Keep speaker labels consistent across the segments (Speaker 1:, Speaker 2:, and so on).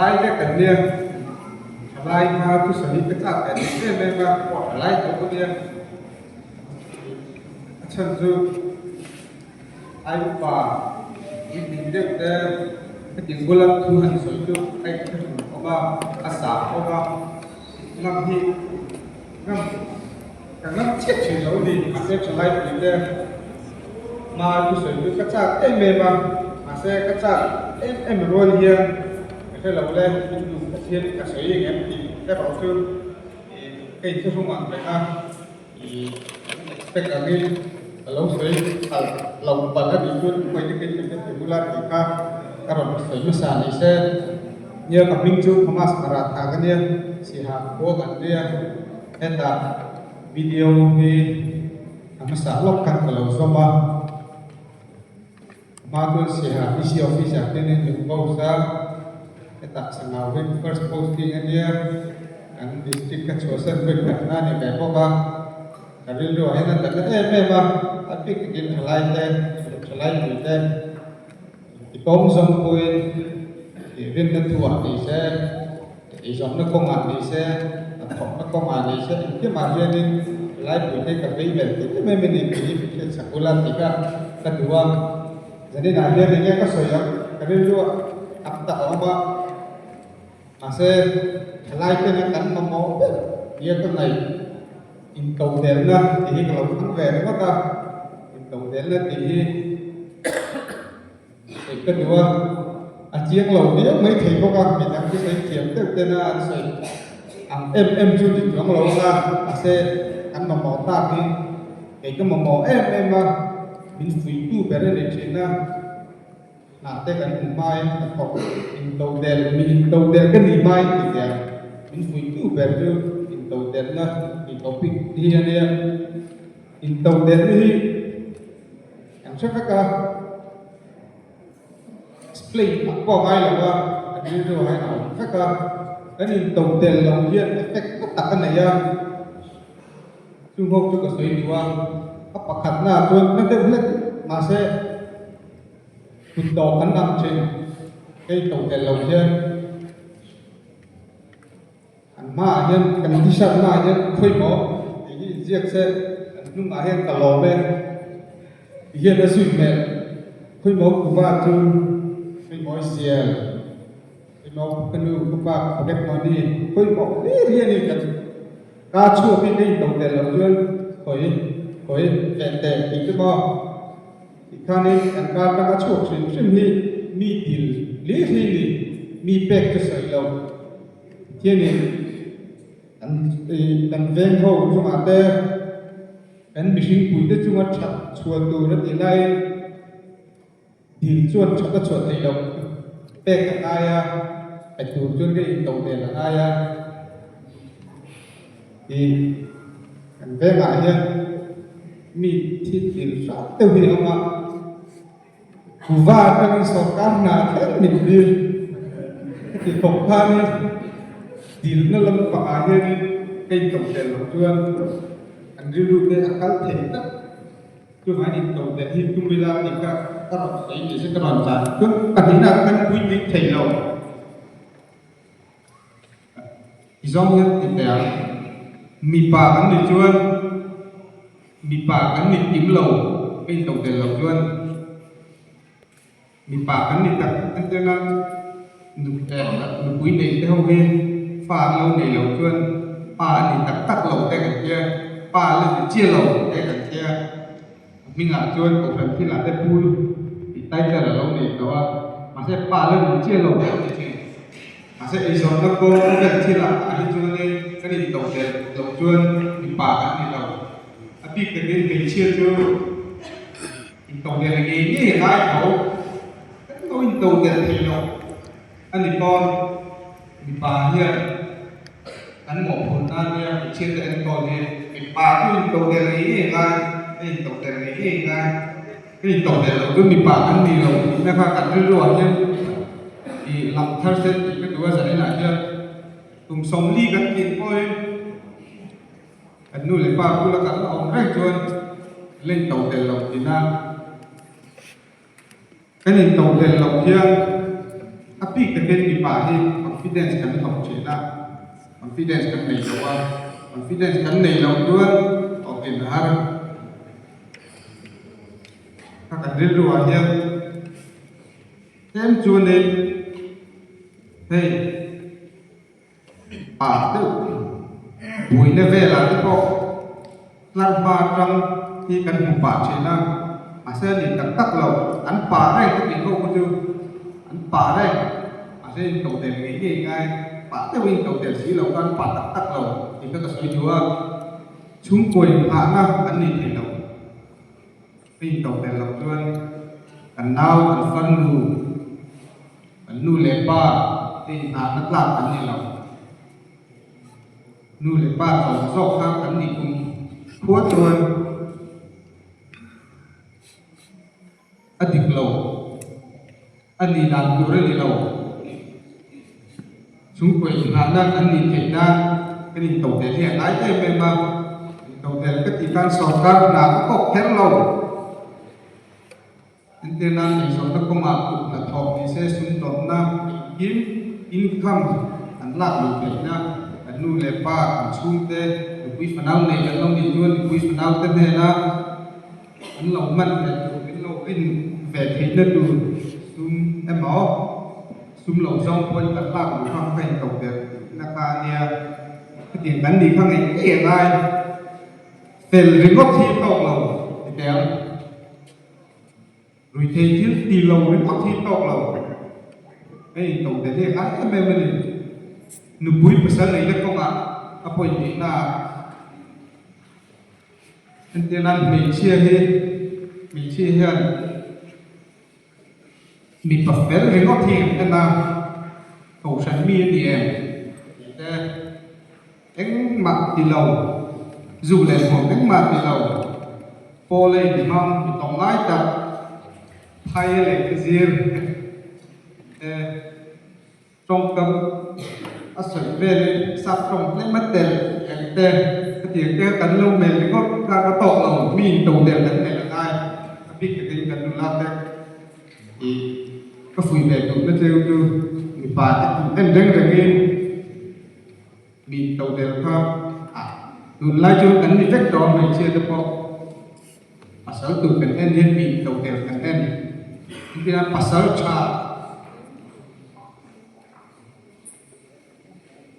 Speaker 1: Thalai te kan nia, thalai hma thusawi te chak ve thei em em a, pawh thalai tho ka nia. A chhan chu ai upa puitling deuh te hetiang bula thu han sawi chu a inthlahrun awm a, a sah awm a, ngam hi ngam ka ngam chiah thin lo a ni. Mahse thalai pui te hma thusawi chu ka chak em em a, mahse ka chak em em rual hian ka hre lo le, in duh Pathian ka sawi engem tih erawh chu ka inthlahrung ang reng a. Expect angin ka lo sawi khalh lo palh a nih chuan khawi te kei ka ti bula tih kha ka rawn sawi hmasa ni se. Nia ka hming chu Thomas Maratha ka nia, Siha khua kan nia, hetah video hi a hmasa lawk khan ka lo zawm a. Hma chuan Siha DC office ah hian in min post a, hetah Sangau hi first posting a nia, kan district ka chhuahsan vawi khat na a ni ve bawk a, ka rilru ah hian a tla na em em a, a bik takin thalai te, thalai pui te intipawng zawng pawhin tih rinna thu ah ni se, eizawnna kawngah ni se, hnathawkna kawngah ni se engkimah hianin thalai pui te ka vei vel tih em em a ni tih hi min hriatsak ula tih kha ka duh a. Zaninah hian enge ka sawi ang ka rilru a tam tak a awm a, mahse thalai tena kan mamawh ber nia ka ngaih intodelhna tih hi ka lo thlang ve ringawt a, intodelhna tih hi Sawi ka duh a, a chiang lo viau mai thei bawk a, midang chu sawi thiam deuh tena an sawi ang em em chu ti chuang lo ang a, mahse kan mamawh tak hi kei ka mamawh em em a, min fuihtu ber a ni thin a, hnah te kan hmu hmain ka thawk into del mi into del ka ni hmain ti teh ang, min fuihtu ber chu into delna tih topic hi a nia, into delna hi. Kan hre vek a, explain a pawh ngai lo a, kan rilru ah hian a awm vek a, kan into tel loh hian effect na tak a nei a, chung ho chu ka sawi duh a, a pakhatna ah chuan na deuh hlek mahse kut tawh kan ang thin ka into tel loh hian. An hmaah hian kan t-shirt hmaah hian khawi maw tih hi inziak se an hnungah hian ka lawm e tih hian a zui hmel. Khawi maw kuva chu khawi maw i zial, khawi maw ka nu ka pa pocket money khawi maw hlir hi a ni ka ka chhuak hi ka into tel loh chuan khawi khawi feh teh tih chu maw tikhanin kan kar atanga chhuak hrim hrim hi mi dil hlir hi ni mi pek chu sawi loh. Pathianin kan kan veng ho chungah te kan mihring puite chunga that chhuah tur a tih laiin dil chuan that a chhuah theih loh pek a ngai a, pe tur chuan ka into vel a ngai a tih kan vengah hian mi thil dil hram deuh hi a awm a. Kuva atangin sorkar hna thleng min dil heti khawp khanin dilna lampangah hianin ka intohtel loh chuan an rilru te a kal thei tlat. Chuvangin intohtel hi tum ila tih kha ka rawn sawi ni se ka rawn zan chuan pahnihna kan puitling thei lo. I zawng hian ti teh ang. Mipa kan nih chuan mipa kan ni kim lo ka in to tel lo chuan mipa kan ni tak en tir nan nupui nei te ho hi fa an lo nei lo chuan pa a ni tak tak lo te kan tia pa la ni chiah lo te kan tia a hmingah chuan kohhran thilah te pu tih title a lo nei tawh a mahse pa la ni chiah lo kan ti thin. Mahse eizawnna kawng khawvel thilah ah hi chuanin kan intoh leh loh chuan mipa kan ni lo. A bik takin hmeichhia chu intoh leh ngei ngei a ngai tho. Kan lo intoh leh theih loh a ni pawn mipa hian kan mawhphurh nan nia hmeichhia te enkawl hi mipa chu intoh leh ngei ngei a ngai, a intoh leh ngei ngei a ngai. Ka intoh leh loh chu mipa kan ni lo tihna kha kan rilru ah hian ih lang thar sen tih ka duh a zaninah hian tum 40 kan tih pawhin kan nu leh pa bula kan la awm reng chuan la intoh tel lo tihna kan intoh tel loh hian. A bik takin mipa hi confidence kan hlauh thin a, confidence kan nei lo a, confidence kan nei loh chuan hlawhtlin a har. Kha kan rilru ah hian tlem chuanin hei ah deuh buaina velah te pawh tlar hma atang hi kan hmu pah thin a, mahse a ni tak tak lo, an pah reng ka tih ho kha chu an pah reng, mahse in to tel ngei ngei ngai, pah deuhin to tel si lo khan pah tak tak lo tih kha ka sawi duh a. Chhungkaw inghahna kan nei thei lo. Ka intoh tel loh chuan kan nau, kan farnu, kan nu leh pa te inghahna tlak kan ni lo. Nu leh pa tlawm zawk kha kan nih kum khua chuan a dik lo. A nih dan tur a ni lo. Chhungkaw inghahna kan nih theih nan kan intodelh hi a ngai em em a, intodelh ka tih khan sorkar hna ka kawp kher lo. Entir nan eizawnna kawngah kut hnathawh ni se sumdawnna engkim income an lak luh theihna kan nu leh pa kan chhungte nupui fanau nei kan lo nih chuan nupui fanau te hnena An lo hman ve tur, min lo rin ve theihna tur sum emaw, sum lo zawng pawhin kan lak luh kha ka into der tihna kha a nia. Khatiang kan nih kha ngei ngei a ngai. Fel ringawt hi tawk lo ti teh ang. Ruithei thil ti lo ringawt hi tawk lo. Ka into der hi a ngai em em a ni. Nupui pasal neihna kawngah a pawimawhna ah. Entir nan hmeichhia hi hmeichhia hian mipa fel ringawt hi an en a, kohhran mi a ni em tih te engmah ti lo, zu leh hmuam engmah ti lo, pawl a inhmang mi tawng lai tak phai a lehkha zir te. Tawngkam a sawi velin sap tawng tlem a tel eng te hetiang te kan lo mel ringawt kha ka tawk lo mi in to del kan mel a ngai a bik takin kan nula te ih ka fui ve duh na cheu chu mipa te en reng rengin mi in to del kha ah tunlai chu kan ni vek tawh a hmeichhia te pawh. Pasal tur kan en hian mi to tel kan en. Engtin a pasal tha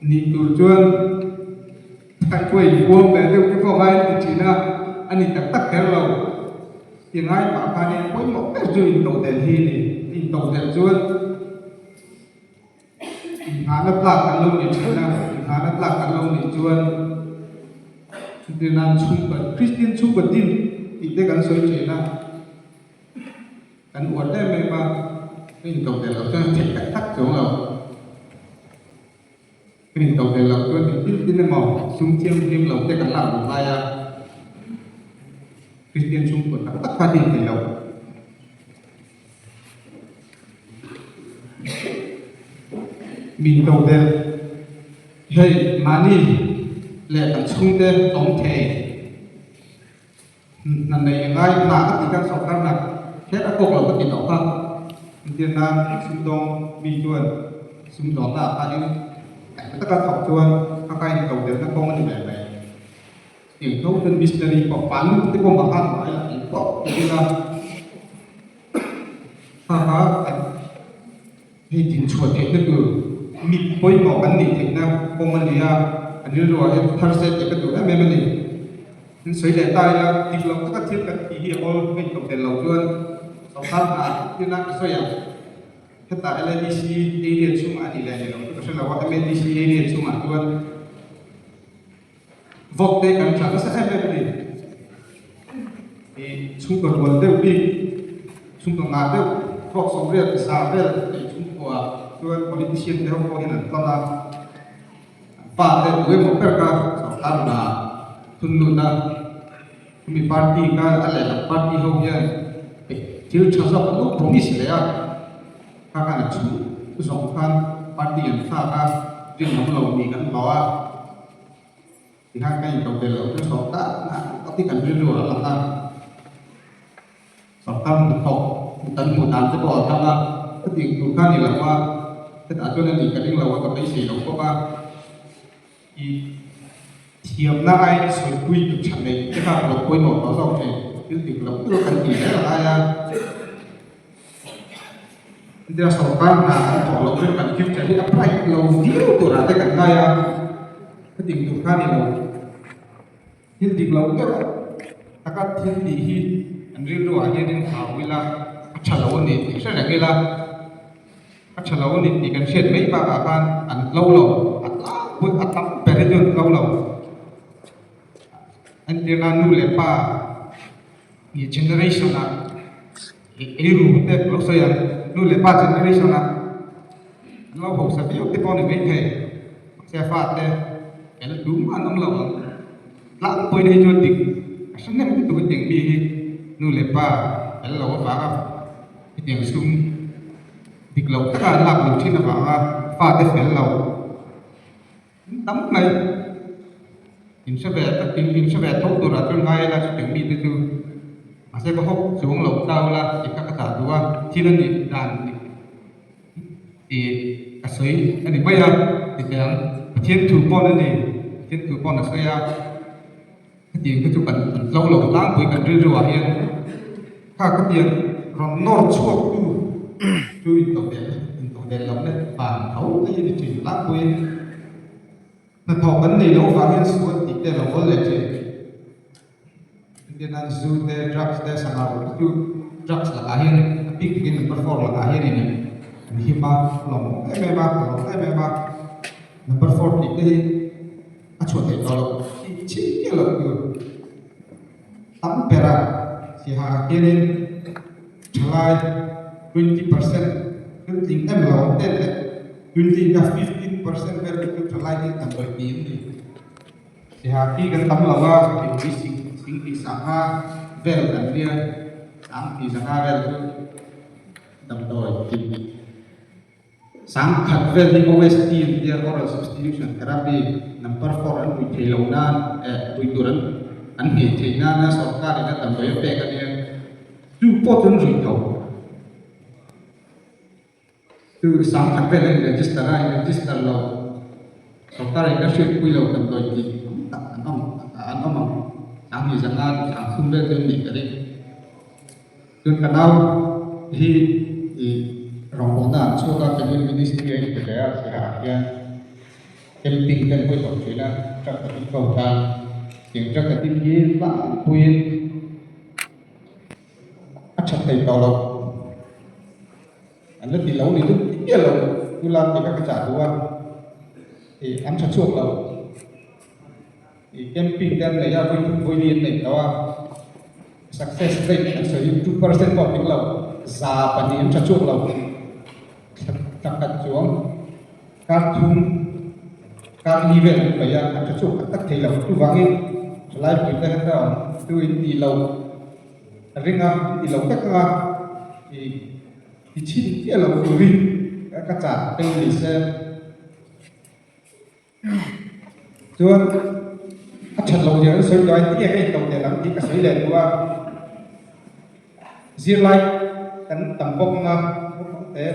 Speaker 1: nih tur chuan thaikhuai inbuang ve deuh te pawh ngai an ti thin a, a ni tak tak kher lo. Ti ngai pah khanin pawimawh ber chu intodelh hi a ni. Intodelh chuan Inghahna tlak kan lo nih thin a, inghahna tlak kan lo nih chuan chutin an chhungkaw Kristian chhungkaw din tih te kan sawi thin a, kan uar em em a, ka intodelh loh chuan a theih tak tak chuang lo. Ka intodelh loh chuan engtin tin emaw sum thianghlim lo te kan lak duh lai a, Kristian chhungkaw tak tak kha din thei lo. Min to deuh. Hei mahni leh kan chhungte awm thei hna nei a ngai hna ka tih khan sorkar hna kher a kawk lo ka ti tawh kha. Entir nan sumdawng mi chuan sumdawnna ah khanin engemaw taka thawk chuan a ka in to deuhna kawng a ni ve mai. Eng tho chuan missionary pawh palu te pawh mah khan hnuai ah eng pawh ti ila kha kha hei din chhuah theihna tur mi pawimawh kan nih theihna kawng a ni a, kan rilru ah hian thar se tih ka duh em em a ni. Tin sawi leh ta ila dik lo taka thil kan tih hi a awl ka intoh tel lo chuan sorkar hna tina ka sawi ang. Hetah LADC area chhungah a nih leh ni lo chu ka hre lo a, MADC area chhungah chuan Vawk te kan tha nasa em em a ni. Ih chhungkaw rual deuh bik, chhungkaw ngah deuh, thluak sawmriat za vel ei chhungkua chuan politician te ho pawh hian an tlawn a, an pa te tu emaw ber kha sorkar hna thun lut a, chumi party kha a lehlam party ho hian thil tha zawk an lo promise leh a, kha khan a chhung zawng khan party an thlak a, rinawm lo nih kan hlawh a. Tikhan ka intoh tel loh chu sawrkar hna tak hi kan rilru a lang a, sawrkar hnathawk kan hmuh dan te pawh a dang a, khatiang tur kha ni lo a. Hetah chuan a nih ka ring lo a, ka beisei lo bawk a. I thiamna aiin sawipui tu tha neih te kha lo pawimawh tawh zawk thin. Thil dik loh deuh kan tih zel a ngai a. India sorkar hna kan thawh loh chuan kan future hi a bright lo viau turah te kan ngai a. Hetiang tur kha a ni lo. Thil dik loh deuh taka thil tih hi an rilruah hianin hau ila a tha lo a ni tih hre reng ila, a tha lo a ni tih kan hriat mai bakah khan an tlo lo, a tlangpui a tam ber hi chu an tlo lo. Entirna nu leh pa ih generation ah ih eiru te lo sawi ang, nu leh pa generation ah an lo hausa viau te pawh a ni maithei. Mahse fate fel tumah an awm lo ang. Tlangpui hi chu dik a hre hnem lutuk a tih mi hi nu leh pa fel lo avanga hetiang sum dik loh taka an lak lo thin avanga fate fel lo an tam mai. In hre ve tak in in hre ve tho turah chuan ngai ila chutiang mite chu mahse ka hawk chuang lo tau la tih kha ka chah duh a, thil a nih dan dik. Tih a sawi a ni mai a, tihian Pathian thu pawn a ni, Pathian thu pawn a sawi a, hetiang te chu kan kan tlo lo tlangpui kan rilru ah hian kha khatiang rawn nawr chhuak tu chu intodelh intodelh lohna vang tho a hi ni thin tlangpuiin hnathawh kan nei loh vang hian sual tih te a lo awl leh thin. Engtin an zu te, drugs te, sangha uk te chu drugs lakah hian a bik takin number four lakah hianin an him a, a lawmawm em em a, a lawm em em a. Number four tih te hi a chhuah theih tawh loh tih chhin miah loh tur tam ber a siaha ah hianin thalai 20% thil tling em lo ang ten leh 20 ka 15% vel te chu thalai hi damdawi ti an ni. Siha khi kan tam lo a, mipui sing sing tih sangha vel kan nia, sang tih sangha vel chu damdawi tih sangkhat vel hi OST an tia Oral Substitution Therapy number four an ruih thei lo nan eh ruih tur an an nghei theih nana sorkar in a damdawi a pek a nia, chu pawh chu an ruih tho. Chu sangkhat vel a in register a, in register lo sorkar in a hriatpui lo damdawi tih tam tak an awm an awm ang. Sanghnih zanga sang thum vel chu an nih ka ring. Chuan ka nau hi ih rawngbawlna an chhuak a, Peniel Ministry a inpe leh a, Sirah ah hian camping te an hawi tawh thin a, truck a ding ko tan. Tiang truck a ding hi tlangpuiin a that thei tawh lo. An la ti lo ni chu chiah lo chu la ti kha ka chah duh a, ih an tha chhuak lo. Ih camping te an nei a, vawi thum vawi li an nei tawh a, success rate an sawi hi 2% pawh a tling lo, 2% an tha chhuak lo. Thla khat chuang kar thum kar li vel an paih a, an tha chhuak tak tak thei lo. Chuvangin thalai puite kha awm chu in tih loh. A ring a, i lo vek ang a, i i chhin chiah lo turin ka chah phei ni se. Chuan a that loh zia an sawi tawh a, engtin nge ka into teh ang tih ka sawi leh duh a. Zirlai kan tam bawk ang a, naupang te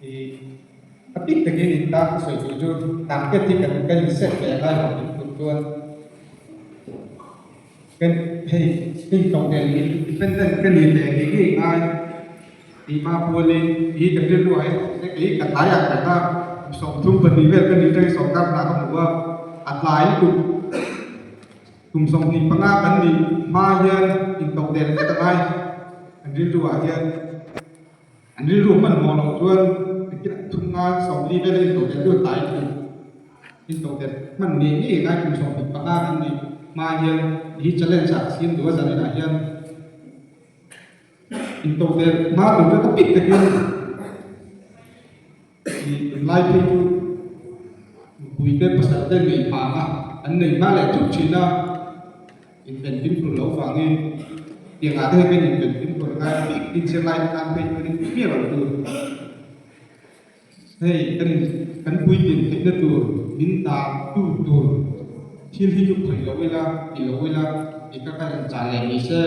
Speaker 1: i a bik takin in tan ka sawi tur chu target hi kan kan inset ve a ngai lo tih tur chuan. Kan hei hei tawng nen hi independent ka ni teh ngei ngei ngai tih hma pualin hi kan rilru ah hian awm se kei ka tlai ang reng a, 32 vel ka ni tawh hi sawrkar hna ka hmu a, a tlai lutuk kum 25 kan nih hma hian intodelh vek a ngai kan rilru ah hian. An rilru hmanhmawh loh chuan engtin an thum nga 40 vel a intodelh chu a tlai thung. Intodelh hman ngei ngei ngai kum 25 kan nih hma hian hi challenge ah siam duh a zaninah hian intodelh hma tur chu ka pik takin i tunlai phei chu nupui te pasal te nei hma a an nei hma leh thut thin a. Inven fimkhur loh vangin tiangah te hian kan inven fimkhur ngai bik tin zirlai tan phei chuan in miah loh tur. Hei kan in kan puitlin theihna tur min dah tu tur thil hi chu khawih lo ila ti lo ila tih kha kha inchah leh ni se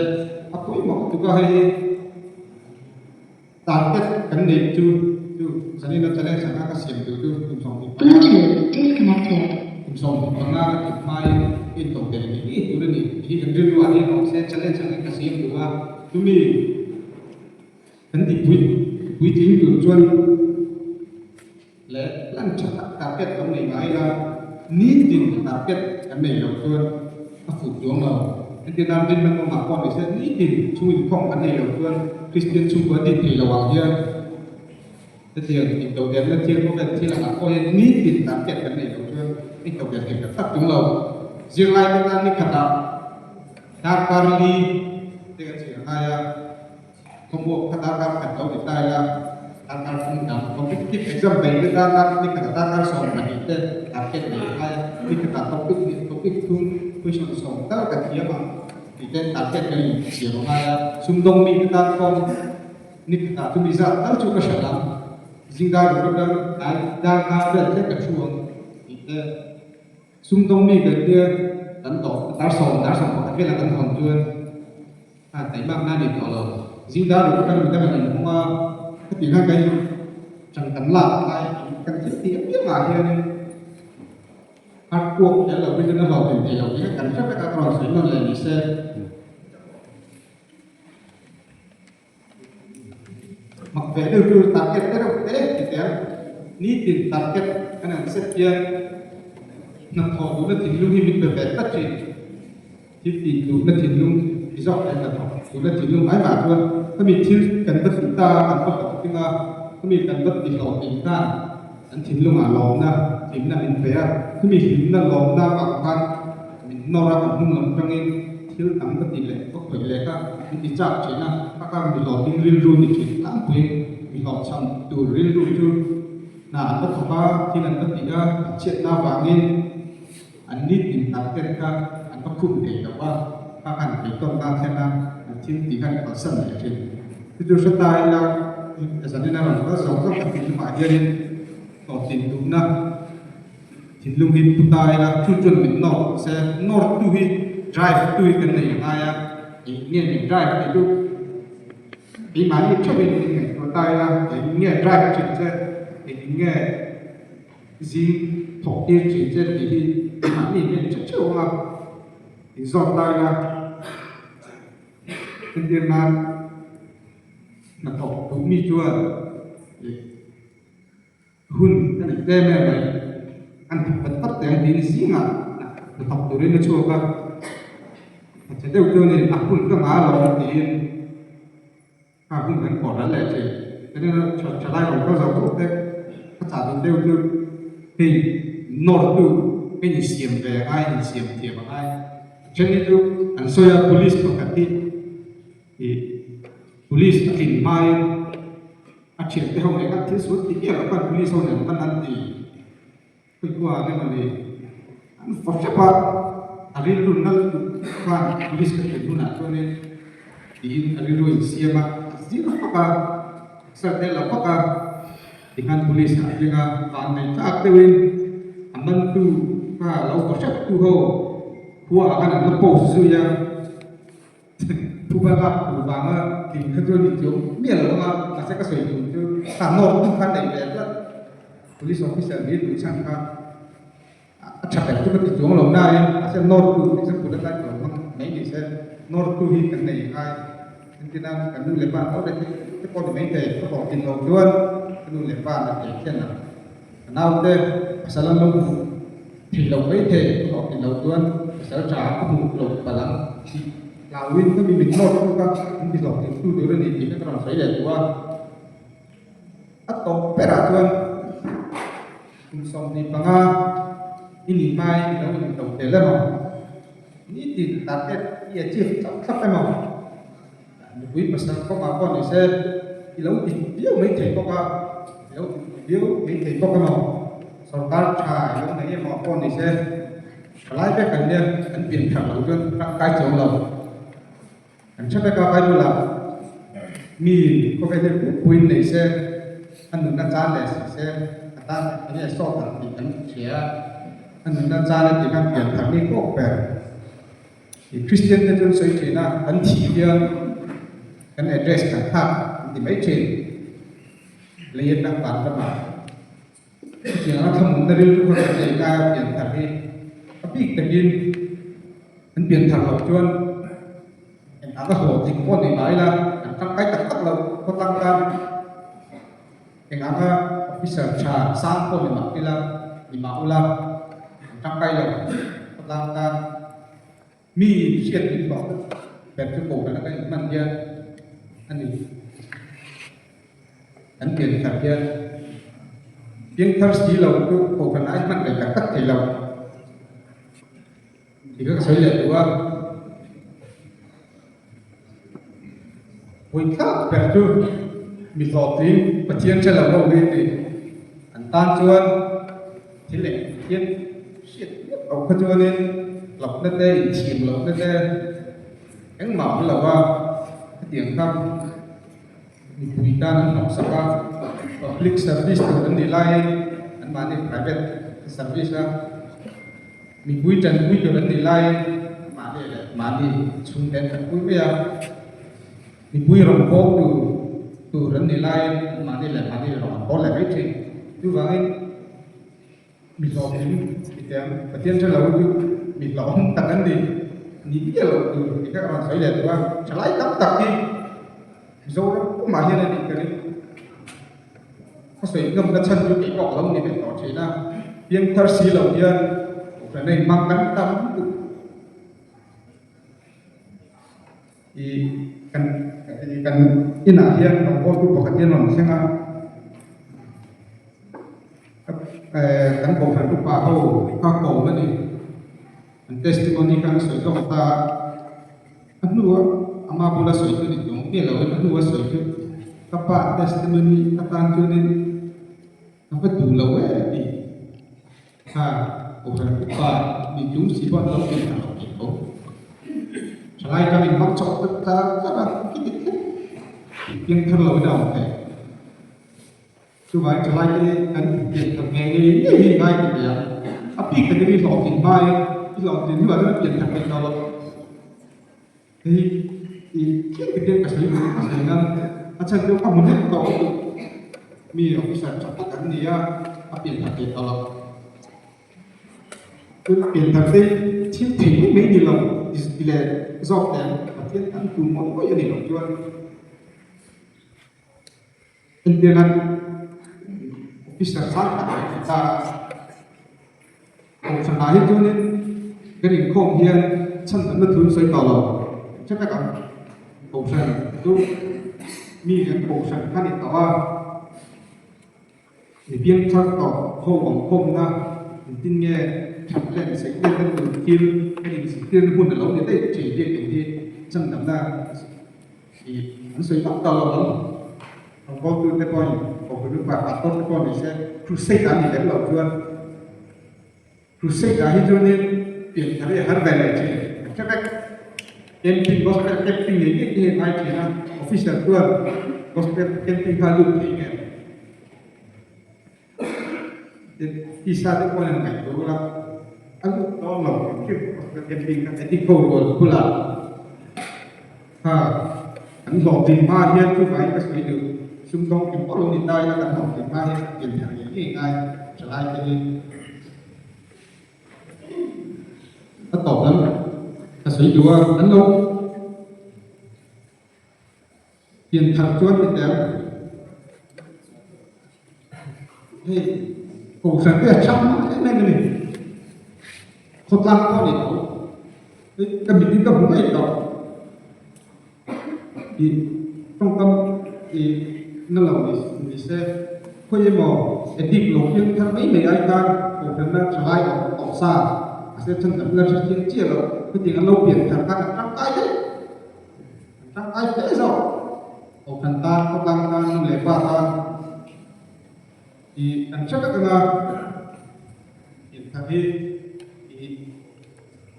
Speaker 1: a pawimawh tuk a hei hi target kan neih chu chu. Zanina challenge anga ka siam tur chu kum 25
Speaker 2: Bluetooth disconnected.
Speaker 1: Kum 25 ka tluk hmain ka intawk der ngei ngei tur a ni tih hi kan rilru ah hian awm se challenge angin ka siam duh a, chumi kan tih pui puitling tur chuan leh plan tha tak target kan nei ngai ila nitin target kan nei loh chuan a fuh chuang lo. Entirna rinna kawngah pawh ni se nitin chhung inkhawm kan nei loh chuan Kristian chhungkua din thei lo ang hian hetiang intodelhna thil khawvel thil angah pawh hian nitin target kan nei loh chuan intodelh thei tak tak tum lo. Zirlai te tan ni khatah darkar li te kan chhiar ngai a. Khawmuak kha darkar khat lo ni ta ila, darkar phung dang competitive exam bei te darkar ni khatah darkar 12 te target nei lai a, ni khatah topic hnih topic thum question sawm tal ka thiam ang tih te target kan in siam a ngai a, sumdawng mi te tan pawh ni khatah chumi zat tal chu ka hrilh ang, zingdar ruk atang tlai darkar vel te ka thu ang tih te. Sumdawng mi kan tia kan tawh dar sawm dar 11 velah kan hawn chuan a taimak na ni tawh lo. Zingdar ruk atang midang an inhawng a, heti khan kan chang kan lak lai kan thil tih apiangah hianin hard work tel lo hi chuan a hlawhtlin thei lo tih kha kan hre vek a, ka rawn sawi nawn leh ni se. Mak ve deuh chu target te reuh te ti tel nitin target kan han set hian hnathawh duhna thinlung hi min pe ve tlat thin. Thil tih duhna thinlung ti zawk leh hnathawh duhna thinlung mai mah chuan khami thil kan va ti ta a, kan va hlawhtling a, khami kan va ti hlawhtling khan kan thinlungah lawmna hlimna min pe a, khami hlimna lawmna avang khan min nawr a, kan hnung lam tangin thil dang va ti leh va khawih leh kha min ti chak thin a, a kang mi hlawhtling rilru ni thin tlangpuiin mi hlawhchham tur rilru chu hna an va thawk a, thil an va ti a, chhiatna avangin an nitin target kha an va khum thei lo a, kha khan beidawnna a thlen a, an thil tih khan kalsan leh thin. Chu chu hre ta ila zanin a rawn kal zawk zawk kan tih hnungah hianin hlawhtlin duhna Thinlung hi pu ta ila chu chuan min nawr se, nawr tu hi drive tu hi kan nei a ngai a, eng nge min drive tih chu keimahni theuhin min ngaihtuah ta ila, eng nge drive thin che, eng nge zing thawk tir thin che tih hi keimahni hian theuh theuh ang a, inzawt ta ila entir nan hnathawk duh mi chuan ih. Hun a nei tlem em mai. An thawk vat vat teh ang tiin zingah hnathawk turin a chhuak a, a che deuh chuanin a hun ka ngah alawm tiin kha hun kan khawh ral leh thin. Chuanin tha thalai rawn kal zawk zawk te ka chah duh deuh chu hei nawr tu ka insiam ve a ngai, insiam thiam a ngai. A then hi chu an sawi a police pakhat hi ih police a tlin hmain A thiante ho nen khan thil sual ti miah loh khan police ho nen khan an ti khawikua ah emaw ni an va hrep a, a rilru nal duh khan police ka thlen hunah chuanin tiin a rilru in siam a, a zir vak a, exer te la vak a, tikhan police ah a tling a, vanneih tlak deuhin a mantu kha lo va hrep tu ho khua ah khan an la post zui a. Thu kha lak tur vanga tling kha chu a ni chuang miah lo ang a, mahse ka sawi tur chu kha nawr tum kha neih ve tlat. Police officer nih duh chhan kha a tha ber chu ka ti chuang lo nain mahse nawr tu example atan ka lo hmang mai ni se, nawr tu hi kan nei ngai. Engtin a kan nu leh pa an lo reh thei te pawh ni mai thei, ka hlawhtlin loh chuan ka nu leh pa an la thei khian ang. Ka naute pasal an lo hmuh thei lo mai thei, ka hlawhtlin loh chuan pasal tha ka hmuh loh palh ang tih hlauhin ka mi mit nawr tuk a, min ti hlawhtlin tu tur a ni tih kha ka rawn sawi leh duh a. A tawp berah chuan kum 25 i nih hmain i lo into tel emaw, nitin target i achieve chauh thlap emaw, Nupui pasal kawngah pawh ni se i lo ti viau mai thei bawk a, i lo ti viau mai thei bawk emaw, sorkar tha i lo nei emaw pawh ni se thalai vek an nia, an pian thar lo chuan tangkai chuang lo. Kan hre vek a Bible ah mi khawvel hi pumpuiin nei se, a nunna chan leh si se, a tan eng nge sawt ang tih kan hria a, a nunna chan a tih khan pian thar ni kawk ber. I Kristian te chu an sawi thin a, kan thih hian kan address kan thlak an ti mai thin. Lei atang van ramah chutiang a thlamunna rilru kha kan nei ngai a pianthar hi a bik takin an pianthar loh chuan eng anga hlawhtling pawh ni mai la an tangkai tak tak loh khawtlang tan eng anga officer tha sang pawh ni mah ila ni mah ula an tangkai lo khawtlang tan. Mi hriat min hlawh ber chu kohhran a kan inhman hian a ni. Kan pianthar hian piangthar si lo chu kohhran ah a inhman rei tak tak thei lo. Ti kha ka sawi leh duh a. Puithlak ber chu mi hlawhtling Pathian hre lo ho hi ni. An tan chuan thil eng hian hriat miah loh kha chuanin hlauhna te inchhir lohna te engmah awm lo a, hetiang kha mipui tan an hnawksak a, public service tur an nih laiin anmahni private service a. Mipui tanpui tur an nih laiin mahni leh mahni chhungte an tanpui mai a, mipui rawn bawk tur tur an nih laiin mahni leh mahni rawn an bawl leh mai thin. Chuvangin mi hlawhtling titiang Pathian hre lo chu mi hlauhawm tak an ni, ni miah loh tur tih kha ka rawn sawi leh duh a, thalai tam tak hi Mizoram pumah hian a nih ka ring. Ka sawi ngam na chhan chu kei pawh ka lo ni ve tawh thin a, piangthar si lo hian kohhran a inhmang kan tam lutuk. I kan kan inah hian rawngbawltu pakhat hian rawn thleng a, kan kohhran upa ho kha kawm a ni. An testimony kha an sawi zawk ta a, a hnua ama bula sawi chu ni tawng miah loin a hnua sawi chu ka pa testimony atan chuanin ka va duh lo e tih kha kohhran upa mi tum si pawh an lo tih thar lo thei tho. Thalai tang in hmang chawk ta tlar tlar a, khiti khep piang thar loin a awm theih. Chuvangin thalaite kan pian that ngei ngei ngei hi ngai ti ve ang. A bik takin i hlawhtlin hmain i hlawhtlin hnuah chuan a pian that theih tawh loh. Hei hi i thil takin ka sawi duh ka sawi nan a chhan chu ka hmu nek tawh lutuk. Mi officer tha tak an ni a, a pian that theih tawh loh. Tin, pian thar te thil thei mai mai ni lo ti leh zawk teh ang Pathian kan tum mawlh mawlh a nih loh chuan. Entirna officer sang tak an ti ta a, kohhranah hi chuanin kan inkhawm hian chhan tamna thu an sawi tawh lo hre vek ang. Kohhran chu mi kan kohhran kha ni tawh a, mi piangthar tawh ho awmkhawmna engtin nge that leh insaih letna tur thil kan inzirtirna hun a lo ni daih thin biakinn hi chhan tamna Ih, an sawi vak tawh lo ang. Rawngbawltute pawhin Kohhran upa pastor te pawh ni se crusade ah ni lem loh chuan crusade ah hi chuanin pianthar hi a har ve leh thin an hre vek. Camping gospel camping ngei ngei te hi a ngai thin a, officer chuan gospel camping kha a lut thei ngem. Tisa te pawhin an ngaih tur a, a lut dawn lo hrim hrim gospel camping kha addict ho rual bulah kha kan hlawhtlin hma hian chuvangin ka sawi duh sumdawng eng pawh lo ni ta ila kan hlawhtlin hma hian kan pian thar ngei ngei ngai thalai te hi a tawp lam ka sawi duh a an lo Pianthar chuan ni teh ang. Hei kohhran te a chhang hma em em a ni. Khawtlang pawh a ni tho. Hei ka mit in ka hmu ngei tawh. Ih tawngkam ih na lo ni ni se khawi emaw addict lo piangthar mai mai ai khan kohhranna thalai awm tawh sa mahse chhan tam la hre chiang chiah lo hetiang an lo pianthar khan an tangkai daih. An tangkai hle zawk. Kohhran tan, khawtlang tan, nu leh pa tan ih kan hre vek anga inthar hi ih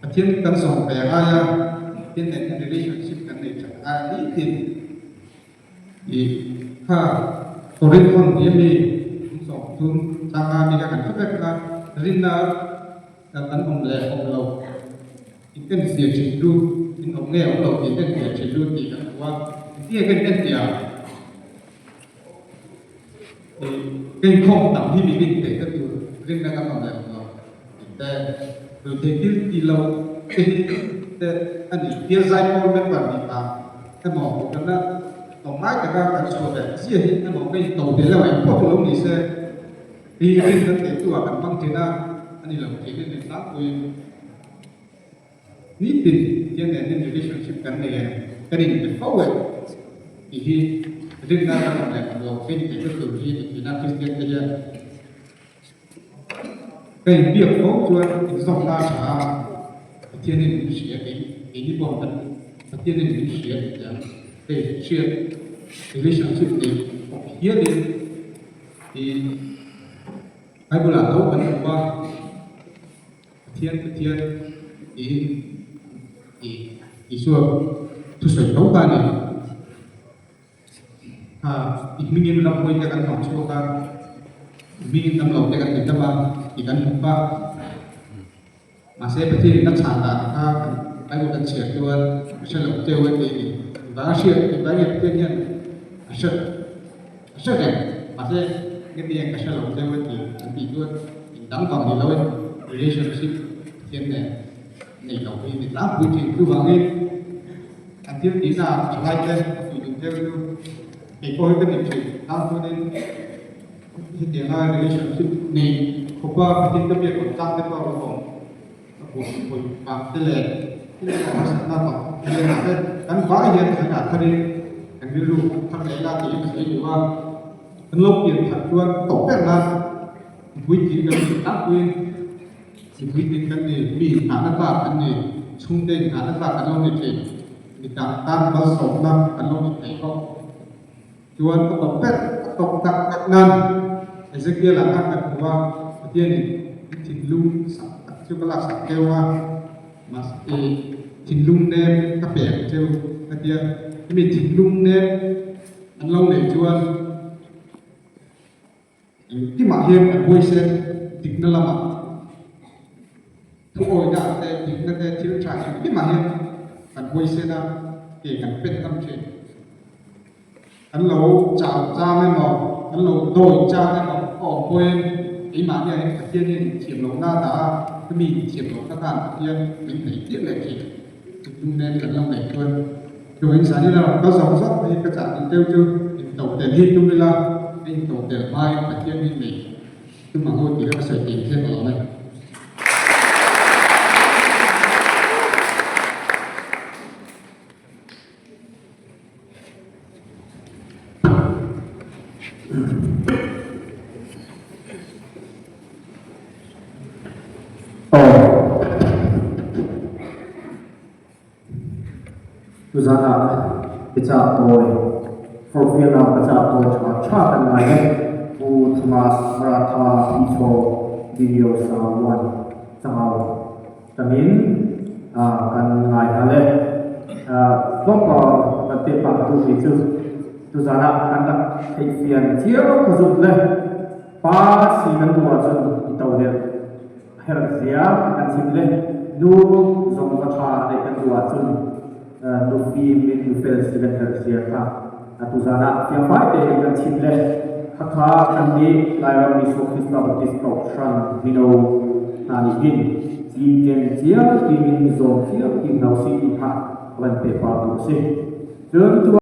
Speaker 1: Pathian kan zawm ve a ngai a, Pathian nen hian relationship kan nei that a ngai a ni tin ih kha Korinth hawn tih ami kum 30 changa mi kha kan hre vek anga rinna kan awm leh awm lo. In enfiah thin lu, in awm nge awm lo tih enfiah thin lu tih kan hmu a, engtinge kan enfiah? Ka inkhawm tam hi min inpeih na tur rinna kan awm leh awm lo tih te, ruihtheih thil ti lo te hi te a ni. Bial Zaipawl member nih vang emaw kohhranna awm ngai taka kan chhuah leh chiah hi emaw ka into tel emaw engpawh chu lo ni se hi rinna teh tu ah kan hmang thin a, a ni lo tih hi ni tlangpuiin. Nitin hian nen hian relationship kan nei e, kan inpe fo e tih hi rinna kan awm leh awm lo fin tih chu tur hi ni thin a, Kristian te hian ka inbiak fo chuan inzawmna a tha a, Pathianin min hria tih keini pawh kan Pathianin min hria tih te ang hei hriat relationship nei awk hialin i Bible ah tho kan hmu a. Pathian Pathian tiin i Isua thusawi tho kha a ni. Kha i hmingin ramhuai te kan hnawh chhuak a, i hmingin damlo te kan ti dam a tih kan hmu kha. Mahse Pathianin a chhan dan kha kan Bible kan chhiar chuan a hre lo teu a ti a ni. Engvanga hriat engvanga nge Pathian hian a hre a hre reng mahse nge ti ka hre lo teu a ti an tih chuan Dang vang ni loin relationship thiam nen nei lo hi ni tlangpui thin. Chuvangin an thil tihna thalai te a fuih duh deuh chu kei pawh hi ka ni thin. Tang chuanin hetianga relationship nei khawpa Pathian ka biak awm chang te pawh a rawn awm. Ka buaipui vang te leh thil engemaw harsatna vang hian te kan vai hian thainah tharin kan rilru thar leh la tiin ka sawi duh a. Kan lo pian that chuan tawp ber nan Puitling kan nih tlangpuiin mi puitling kan ni, mi inhnahna tlak kan ni, chhungte inhnahna tlak kan lo ni thei, mi dang tan malsawmna kan lo ni thei bawk. Chuan a tawp ber, a tawp tak tak nan Ezekiel-ah khan kan hmu a, Pathianin i thinlung sak tak chu ka laksak teu a, mahse thinlung nem ka pe ang cheu ka tia, hemi thinlung nem an lo neih chuan, Engkimah hian kan huaisen dikna lamah thuawina te, dikna te, thil tha engkimah hian kan huaisen a, ke kan pen ngam thin. Kan lo chau chang emaw, kan lo dawi chang emaw a awm pawhin keimahni ah hian Pathian hian inthiam lohna a dah a, chumi inthiam lohna khan Pathian min hnaih tir leh thin. Thinlung nen kan lo ngaih chuan Chuvangin zan ila rawn kal zawk zawk hi ka chah tih deuh chu into tel hi tum ila, a into tel hmain Pathian hi nei tum ang u tih kha ka sawi thei hian ka lawm e.
Speaker 2: Tuzan ah biachah tawi forhfialnak biachah tawi ṭha ṭha kan ngai e. Pu Thomas Maratha Phichaw Video Sa Wan Cangau Tamin kan ngai hna le tlawmpal kan pek pah ka duhmi cu tuzan ah kan rak theihfian cio ka zumh le pa si kan duh ahcun i to deuh a herh zia kan chim le nu zong va ṭha neih kan duh ahcun nu fim in nu fel si kan herh zia kha tuzan ah fiangfai tein kan chim le khakha kannih Lairam Jesuh Krista Baptist Kohhran mino hna nih hin cinken cio tiin zawm cio ti hna usih ti kha ka van pe pah duh a si. Cun tu